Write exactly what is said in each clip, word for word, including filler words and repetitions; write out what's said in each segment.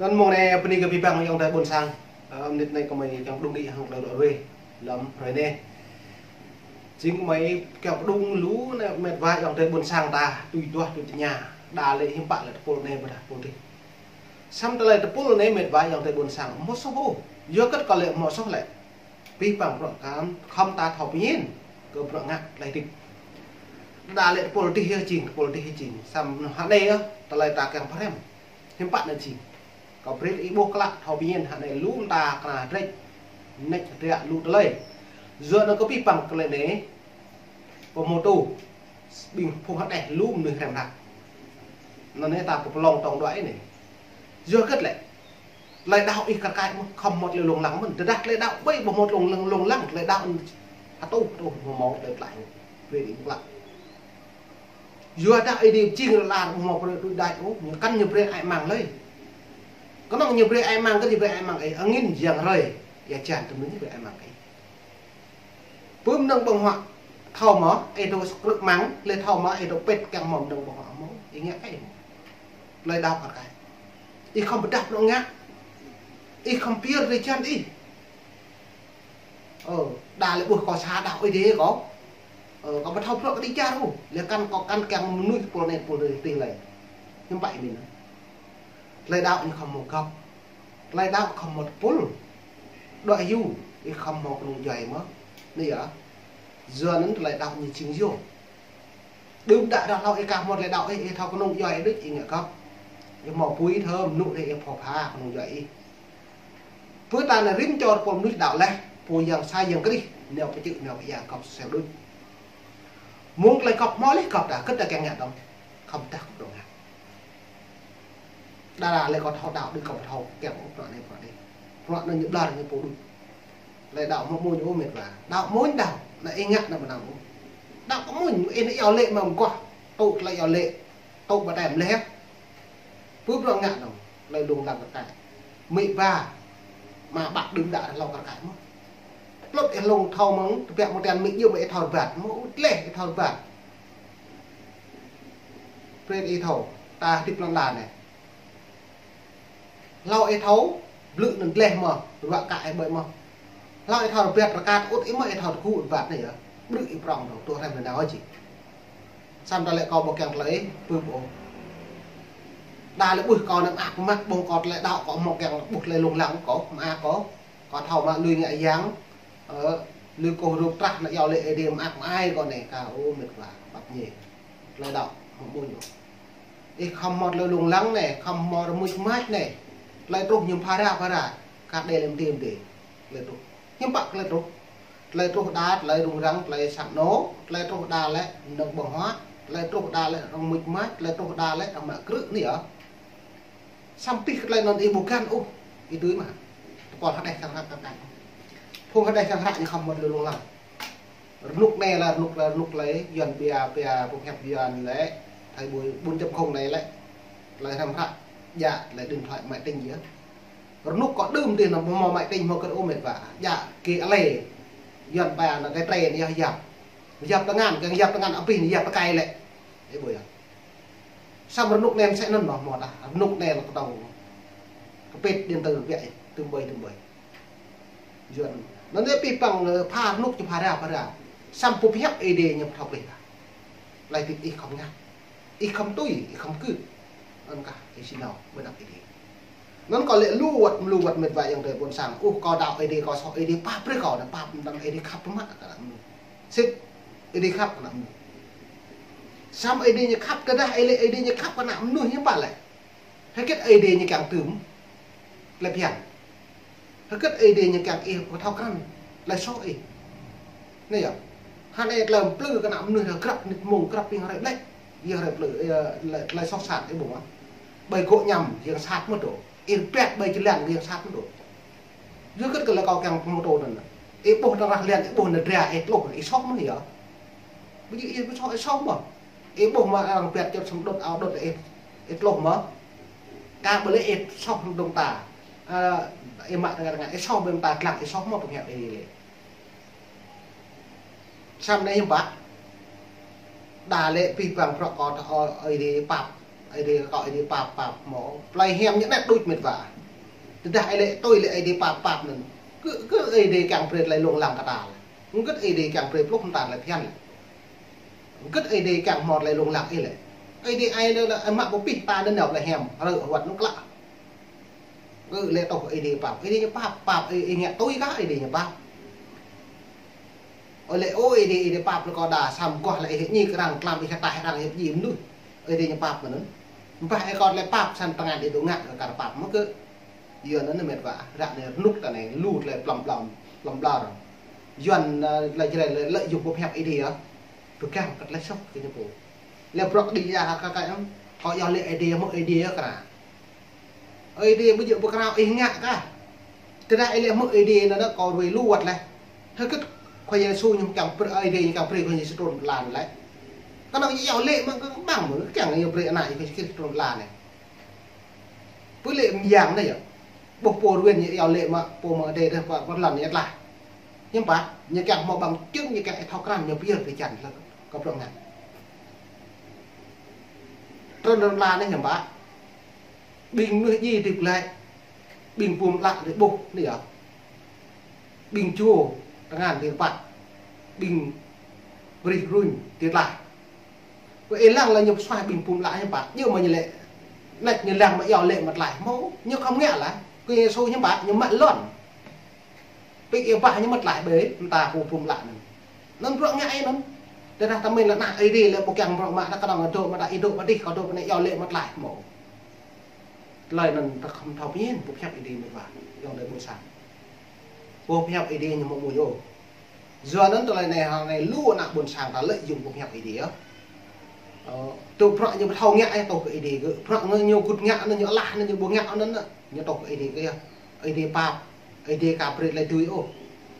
Anŭn mông anai bơni kơ abih bang ayŏng adơi ƀôn sang. Ơ, mơnit anai gơmơi kiăng pơđŭng đĭ hăng tơlơi đuaĭ lăm hrơi anai. Jing gơmơi kiăng pơđŭng lu anai met wa ayŏng adơi ƀôn sang ta, tui duah tui tơña. Đa lĕ hiư̆m pă lĕ tơpul anai ƀôdah tơpul adih. Samơ̆ tơlơi tơpul anai met wa ayŏng adơi ƀôn sang, hmâo soh ôh. Yua hơget kơ lĕ hmâo soh lĕ? Abih bang bruă kơ khŏm ta thâo pơñen kơ bruă ngă tơlơi hơdip. Đa lĕ tơpul adih yơh jing, tơpul adih yơh jing. Samơ̆ hơnai yơh, tơlơi ta kiăng pơhrăm. Hiư̆m pă anai jing. Kâo brơi ih ƀuh klă thâo pơñen hơnai lu mơta kơna drĕč. Nĕč hơdră lu tơlơi. Yua anŭn kơ abih bang tơlơi anai, pơhmutu, ƀing phung hơđeh lu mơnuih hrăm hră. Anŭn anai ta pơplông tŏng đuaĭ anai. Yua hơget lĕ? Tơlơi đaŏ ih kar kaĭ mơ̆n, khŏm hmâo tơlơi lông lăng mơ̆n. Tơdah tơlơi đaŏ ƀơi ƀu hmâo lông lăng, lông lăng, tơlơi đaŏ hơtuh, hơtuh hmâo hmâo tơlơi tlaih. Brơi ih ƀuh klă. Yua dah Ơi Adai jing rơlan ƀu hmâo brơi tui đač ôh, ñu kăn ñu brơi ai mang lơi. Kơnơ̆ng ñu brơi ai mang, kơ ñu brơi ai mang ih, angin, yang hrơi, ia hơjan tơmơ̆n ñu brơi ai mang ih. Pơm năng ƀơ̆ng huă, thâo mơ̆, ih dŏ sơkrư̆ măng, lĕ thâo mơ̆, ih dŏ pĕt kiăng mơ̆ năng ƀơ̆ng huă mơ̆, ih ngă kơ ih mơ̆. Tơlơi đaŏ kar kaĭ. Ih khŏm pơdah pơnŏ ngă. Ih khŏm pơyơr rơjan ih. Ơ, đa lĕ ƀuh kâo sa đaŏ Ơi Adai kâo. Ơ, kâo ƀu thâo bruă kơđi čar ôh. Lĕ kăn kâo kăn kiăng mơnuih tơpul anai tơpul adih lĕ. Hiư̆m pă ih min. Tơlơi đaŏ ñu khŏm hmâo gŏp. Tơlơi đaŏ khŏm hmâo tơpul. Đuaĭ hyu, ih khŏm hmâo kơnung djuai mơ̆. Anai yơh. Yua anŭn tơlơi đaŏ ñu jing yơh. Đưm đă ră hlâo ih ka hmâo tơlơi đaŏ ih, ih thâo kơnung djuai đôč ih ngă gŏp. Ih hmâo apui thơ mơnŭ anai ih pho pha kơnung djuai ih. Pơ ta anai rĭm čô tơpul mơnuih đaŏ laih, pô Yang Sa Yang Krist, nao pơčư̆ nao pơyang gŏp sel đôč. Mơ̆ng tơlơi gŏp hmâo laih gŏp ta, hơget ta kiăng ngă dơ̆ng. Khŏm pơdah kơ pơdŏng ngă. Đa đa lĕ kâo thâo đaŏ đôč kâo ƀu thâo kiăng ôh bruă anai bruă adih. Bruă anŭn ñu ƀlŏr ñu pô đôč. Tơlơi đaŏ hmâo mơ̆n ôh met wa. Đaŏ mơ̆n đaŏ, anai ih ngă anai mơnam ôh. Đaŏ kơ mơ̆n, ih nao iâu laĭ mă mơguah, tŭ tơlơi iâu laĭ, tŭ ƀa tơm leh. Pơ bruă ngă anŭn, tơlơi lông lăng kar kaĭ. Met wa, mă ƀă đưm đă ră hlâo kar kaĭ mơ̆n. Plŭt ih lông thâo mơ̆n, tơbiă mơ̆ng tian met yơh mă ih thâo rơbat, mă ih tleh ih thâo rơbat. Brơi ih thâo, ta hơdip lŏn ala anai. Hlâo ih thâo, blư̆ anŭn tleh mơ̆, ruă kă ih ƀơi mơ̆. Hlâo ih thâo rơbat rơkăt ŭt ih mơ̆ ih thâo tơgŭ rơbat anai yơh. Blư̆ ih prŏng dŏ, tŭ hrăm anŭn ôh jing. Samơ̆ đa lĕ kâo ƀu kiăng tơlơi pơp ôh. Đa lĕ ƀuh kâo anăm mơak pơmă, ƀuh kâo tơlơi đaŏ kâo hmâo kiăng ƀuh tơlơi lông lăng kâo, mơak kâo. Kâo thâo mă lui ngă yang, ơ, lui kôh rôk trah anŭn iâu laĭ Ơi Adai mơak mơai kâo anai, kâo ơ met wa, pap ñe. Tơlơi đaŏ, hmâo ƀuh ñu. Ih khŏm hmâo tơlơi lông lăng anai, khŏm hmâo rơmuč mač anai. Tơlơi truh ñu phara phara. Kah đe lem tim đe. Tơlơi truh. Hiư̆m pă tơlơi truh. Tơlơi truh đa, tơlơi rŭng răng, tơlơi sat nô, tơlơi truh đa lĕ, năng ƀơ̆ng huă, tơlơi truh đa lĕ, rơmuč mač, tơlơi truh đa lĕ, năng mă krư̆ anai yơh. Samơ̆ pih kơ tơlơi anŭn ih ƀu găn ôh. Ih tui mă. Tơpul hơđeh sang hră kar kaĭ. Phung hơđeh sang hră ñu khŏm hmâo tơlơi lông lăng. Rơnŭk anai lĕ, rơnŭk lĕ, rơnŭk lĕ, Yuan pia, pia, phung hiăp Yuan lĕ, thời buổi bốn chấm không anai lĕ, tơlơi hrăm hră, djă tơlơi điện thoại máy tính yơh. Rơnŭk kâo đưm adih anŭn ƀu hmâo máy tính hmâo kơ ôh met wa, djă kơ alê, Yuan pia anŭn kơ tre anŭn yơh yap. Yap tơngan, kiăng yap tơngan abih anŭn yap tơkai lĕ. Ih ƀuh yơh. Samơ̆ rơnŭk anai mơsĕ anŭn mơ̆ hmâo tah, rơnŭk anai lĕ kơtong. Kơpĭt điện tử biă, tơm ƀơi, tơm ƀơi. Yuan. Anŭn anai abih bang, ơ, pha rơnŭk ñu phara phara. Samơ̆ pơhiăp Ơi Adai ñu pơthâo plih ta. Tơlơi hơdip ih khŏm ngă. Ih khŏm tui, ih khŏm kư̆. Anŭn kah, ih sĭ nao, ƀơi anăp Ơi Adai. Anŭn kâo lĕ lu wơ̆t, lu wơ̆t met wa ayŏng adơi ƀôn sang. Ơ, kâo đaŏ Ơi Adai, kâo soh Ơi Adai, pap brơi kâo, anŭn pap, anŭn Ơi Adai khăp pơmă kơ ană mơnuih. Sĭt, Ơi Adai khăp kơ ană mơnuih. Samơ̆ Ơi Adai ñu khăp kơ dah, Ơi Adai, Ơi Adai ñu khăp kơ ană mơnuih hiư̆m pă lĕ. Hơget Ơi Adai ñu kiăng tơm. Tơlơi phiăn. Hơget Ơi Adai ñu kiăng ih pơthâo krăn tơlơi soh ih. Anai yơh. Hăng ih tơlơi plư kơ ană mơnuih ră grăp nit mông grăp ƀing hrơi ƀlĕ. Yơh hrơi plư, ơ, tơlơi, tơlơi soh sat ih ƀuh mơ̆. Ƀơi gŏ añăm yang sat mơ̆ dŏ. Ih rơbat ƀơi jơlan yang sat mơ̆ dŏ. Yua hơget kơ lĕ kâo kiăng pơhmutu anŭn. Ih ƀuh tơngan rah lian, ih ƀuh ană dra, ih tluh, ih soh mơ̆ yơh. Ƀu djơ̆ ih ƀu soh, ih soh mơ̆. Ih ƀuh mă arăng rơbat čŏt săm đŭt ao đŭt ih, ih tluh mơ̆. Kah ƀơi lĕ ih soh mơ̆ng ta. Ơ, ih mă tơngan tơngan, ih soh ƀơi mơta lăng, ih soh mơ̆ pơhiăp ih lĕ. Samơ̆ anai hiư̆m pă. Đa lĕ abih bang bruă kâo tơ Ơi Adai pap. Ơi Adai kâo Ơi Adai pap pap hmâo. Plei hiam ñu anet đôč met wa. Tơdah ih lĕ tui lĕ Ơi Adai pap pap anŭn. Kơ, kơ Ơi Adai kiăng brơi tơlơi lông lăng kơ ta. Hơget Ơi Adai kiăng brơi pluh mơta tơlơi phiăn lĕ. Hơget Ơi Adai kiăng hmâo tơlơi lông lăng ih lĕ. Ơi Adai ai lĕ, lĕ mă pơpih ta anŭn nao plei hiam. Rơ huăt anŭn klă. Kơ lĕ tui Ơi Adai pap. Ơi Adai ñu pap, pap, ih, ih ngă tui kah Ơi Adai ñu pap. Ơ lĕ ôh, Ơi Adai, Ơi Adai pap lĕ kâo đa, samơ̆ kâo lĕ ih ñi kơ arăng, tlam ih hơtai arăng ih ji mơnuih. Ơi Adai ñu pap mơ̆n. Ƀah ih kâo lĕ pap, săn tơngan ih dŏ ngă kơ kar pap mơ̆ kơ. Yua anŭn met wa, ră anai rơnŭk ta anai, lu tơlơi plŏm plŏm, plŏm ƀlŏr. Yuan, ơ, tơlơi Jrai lĕ, lĕ yua boh hiăp Ơi Adai yơh. Pơgang kơ tơlơi soh kơ ñu pô. Lĕ bruă kơđi ya kơ kơ kơ, kâo yua lĕ Ơi Adai, hmâo Ơi Adai yơh kơ ră. Ơi Adai ƀu djơ̆ pơkrao ih ngă kah. Tơdah ih lĕ hmâo Ơi Adai anŭn, anŭn kâo ruai lu wơ̆t leh. Hơget Khua Yêsu ñu kiăng brơi, Ơi Adai ñu kiăng brơi Khua Yêsu trŭn lan leh. Kơnơ̆ng ñu iâu laĭ mă kơ ƀăng mơ̆ kiăng ñu brơi ană Yêsu Krist trŭn lan leh. Pơ lĕ mơyang anai yơh. Ƀuh pô ruai ñu iâu laĭ mă pô mơ̆ng Ơi Adai dêh pơ, pơ lŏn ñu tlaih. Hiư̆m pă, ñu kiăng hmâo bằng chứng, ñu kiăng ih thâo krăn, ñu pơyơr kơ čan lĕ kơ bruă ngă. Trŭn lan leh hiư̆m pă. Ƀing mơnuih djai hơdip glaĭ, ƀing bum ală rơbôh anai yơh. Ƀing čô tơngan rơbat, ƀing brih ruñ tlaih. Kơ ih lăng lĕ ñu pơsuaih ƀing bum ală hiư̆m pă, ñu mă ñu lĕ. Nĕt ñu lăng mă iâu laĭ mă tlaih hmâo, ñu khŏm ngă lah. Kơ Yêsu hiư̆m pă, ñu mă lŏn. Pik ih ƀah ñu mă tlaih ƀơi, mơta pô bum ală anŭn. Anŭn bruă ngă ih anŭn. Tơdah ta mĭn lĕ ană Ơi Adai lĕ ƀu kiăng bruă mă, ta kơnơ̆ng dŏ mă ta, ih dŏ mă dih, kâo dŏ mă anai, iâu laĭ mă tlaih hmâo. Tơlơi anŭn ta khŏm thâo pơmĭn, boh hiăp Ơi Adai met wa, ayŏng adơi ƀôn sang. Boh hiăp Ơi Adai ñu hmâo mơ̆ yơh. Yua anŭn tơlơi anai, hăng anai lu ană ƀôn sang ta lĕ yua boh hiăp Ơi Adai yơh. Ơ, tŭ bruă ñu ƀu thâo ngă ih tŭ kơ Ơi Adai kơ. Bruă ñu, ñu gŭt ngă anŭn, ñu alah anŭn, ñu ƀu ngă anŭn, ñu tŭ kơ Ơi Adai kơ yơh. Ơi Adai pap, Ơi Adai aka brơi tơlơi dưi ôh.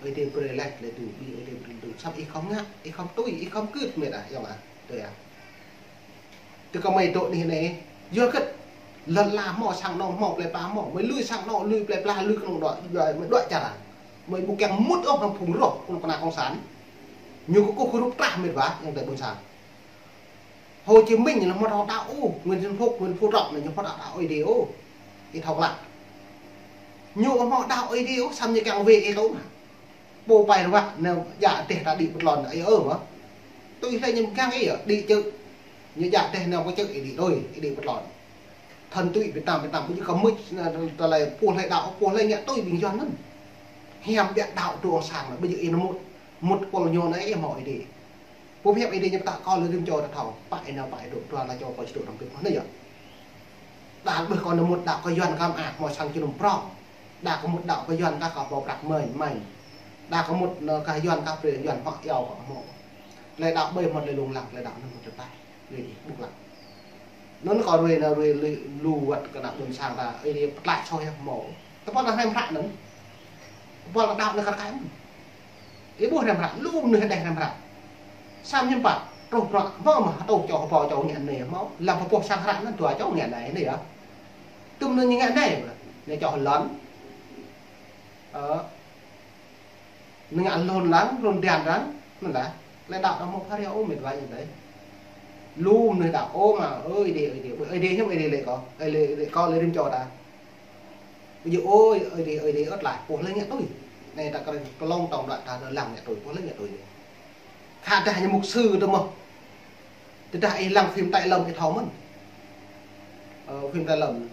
Ơi Adai brơi leh tơlơi dưi, ƀing Ơi Adai brơi tơlơi dưi. Samơ̆ ih khŏm ngă, ih khŏm tui, ih khŏm gưt met ah, ayŏng ah. Tui ah. Tơ kơ mơi dŏ anih anai, yua hơget. Lŏn ala hmâo, sang anŏ hmâo, plei pla hmâo. Mơi lui sang anŏ, lui plei pla, lui kơnơ̆ng dŏ, yua mơi dŏ čar. Mơi ƀu kiăng mŭt ôh hăng phung roh, kơnơ̆ng kơna cộng sản. Ñu kơkuh kơrup trah met wa, ayŏng adơi ƀôn sang. Hồ Chí Minh ñu hmâo đaŏ ôh, Nguyễn Xuân Phúc, Nguyễn Phú Trọng ñu hmâo đaŏ Ơi Adai ôh. Ih thâo klă. Ñu hmâo đaŏ Ơi Adai ôh, samơ̆ ñu kiăng wai ih tŭ mă. Pô pai ruă, anai djă dêh ta đĭ pơ tlôn, ih ơ mơ̆. Tui hlơi ñu kiăng ih, đĭ čư̆. Ñu djă dêh anai pơ čư̆, ih đĭ tui, ih đĭ pơ tlôn. Thần tụy Việt Nam, Việt Nam, ƀu djơ̆ kơ mŭt, anai, tơlơi pô hlơi đaŏ, pô hlơi ngă tui ƀing Yuan anŭn. Hiam biă đaŏ tui ong sang anai, ƀu djơ̆ ih anŭn mŭt, mŭt pôl ñu anai ih hmâo Ơi Adai. Boh hiăp Ơi Adai ñu pơtă kơ lĕ rĭm čô ta thâo, pă ih nao pă ih dŏ, dua la čô pơ čơdŏ tơm pit mơ̆n yơh. Đa ƀuh kơ anŭn mŭt đaŏ kơ Yuan kơ mơak hmâo sang jơnum prŏng. Đa kơ mŭt đaŏ kơ Yuan kơ kơ hmâo prăk mơ̆n, mơ̆n. Đa kơ mŭt anŭn kơ Yuan kơ brơi Yuan hmâo iâu kơ hmâo. Tơlơi đaŏ ƀơi hmâo tơlơi lông lăng, tơlơi đaŏ anŭn hmâo tơlơi tlaih. Lui ih ƀuh lăng. Anŭn kâo ruai anai ruai lu, lu wơ̆t kơ ană ƀôn sang ta, Ơi Adai pơtlaih soh yơh hmâo. Tơpă anŭn hrăm hră anŭn. Tơpă anŭn đaŏ anŭn kar kaĭ anŭn. Ih ƀuh hrăm hră, lu mơnuih hơdeh hrăm hră. Samơ̆ hiư̆m pă, truh bruă, hmâo mơ̆, truh čô hơbâo čô ngă anai hmâo, lăm pơpŭ sang hră anŭn dua čô ngă anai, anai yơh. Tŭm anŭn ñu ngă anai, anai čô lŏn. Ơ. Anŭn ngă lŏn lăng, lŏn dian lăng, anŭn lah. Lĕ đaŏ đaŏ hmâo phara ôh met wa ayŏng adơi. Lu mơnuih đaŏ ôh mă, Ơi Adai, Ơi Adai, Ơi Adai hiư̆m Ơi Adai lĕ kơ, Ơi Adai lĕ kơ lĕ rĭm čô ta. Ƀu djơ̆ ôh, Ơi Adai, Ơi Adai ơ̆t lah, pô hlơi ngă tui. Anai ta kơ, kơ lông tŏng đuaĭ ta lăng ngă tui, pô hlơi ngă tui. Khă dah ñu mục sư tơ mơ̆. Tơdah ih lăng phim Tây Lâm ih thâo mơ̆n. Ơ, phim Tây Lâm.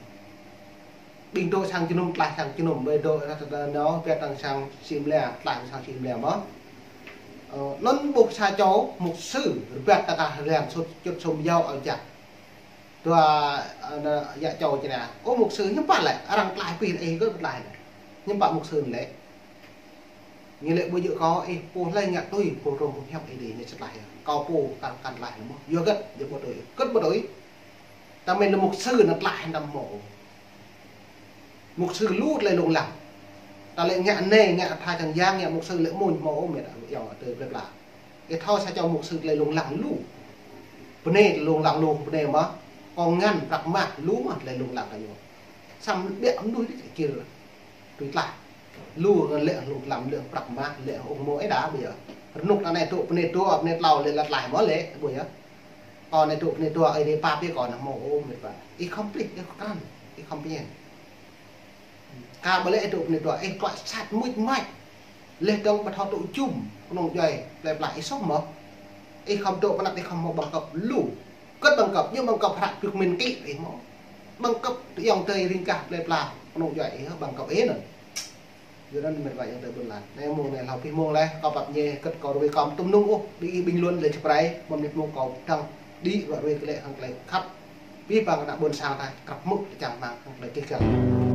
Ƀing dŏ sang jơnum, tlaih sang jơnum, ƀơi dŏ, ơ, ơ, nao, pĕt tăng sang Simla, tlaih sang Simla mơ̆n. Ơ, anŭn ƀuh sa čô mục sư, rơbat ta kah rian sut, čut sum yau ao jak. Dua, ơ, anai, yă čô čơnah. Ơ, mục sư, hiư̆m pă lĕ, arăng tlaih pih, ih kơ tlaih lĕ. Hiư̆m pă mục sư lĕ. Ñu lĕ ƀu djơ̆ kơ ih, pô hlơi ngă tui, pô rông boh hiăp Ơi Adai ñu či tlaih. Kâo pô kăn, kăn tlaih lĕ mơ̆. Yua hơget, yua ƀu tui. Hơget ƀu tui. Ta mĭn lĕ mục sư anŭn tlaih anăm hmâo. Mục sư lu tơlơi lông lăng. Ta lĕ ngă anai, ngă tha čang yang, ngă mục sư lĕ mơ̆n hmâo ôh met, ayŏng adơi plei pla. Ih thâo sa čô mục sư tơlơi lông lăng lu. Bơnai tơlơi lông lăng lu, bơnai mơ̆. Kông ngăn prăk mah lu mơ̆ tơlơi lông lăng kơ ñu. Samơ̆ biă mơnuih dih kir. Tui tlaih. Lu ngăn lĕ lông lăng lĕ prăk mah lĕ ung mơ̆ ih đa ƀu yơh. Rơnŭk anai dŏ bơnai dua, bơnai tlâo lĕ lăt tlaih mơ̆ lĕ ƀu yơh. Kâo anai dŏ pơ anai dua, ih anai pap yơh kâo anai hmâo ôh, met wa. Ih khŏm plih, ih khŏm krăn, ih khŏm pơñen. Kâo ƀu lĕ ih dŏ pơ anai dua, ih klă sat muč mač. Laih dơ̆ng ƀu thâo tŭ jum, kơnung djuai, plơi pla ih soh mơ̆. Ih khŏm dŏ pơ anăp ih khŏm hmâo bằng cấp lu. Kơ̆t bằng cấp, ñu bằng cấp hră pơyuk min kĭ ih hmâo. Bằng cấp ayŏng adơi ring gah plơi pla, kơnung djuai ih bằng cấp ih anŭn. Yua anŭn met wa ayŏng adơi ƀôn lan. Anai mông anai hlâo pih mông laih, kâo pap ñe kơ̆t kâo ruai kâo tum nung ôh, ƀing ih bình luận lĕ čơprai, mơ̆ng anai mông kâo dăng đĭ ruai ruai tơlơi hăng tơlơi khăp. Pih păng kơ ană ƀôn sang ta, krăp mŭk tơčang hmang hăng tơlơi kih găl.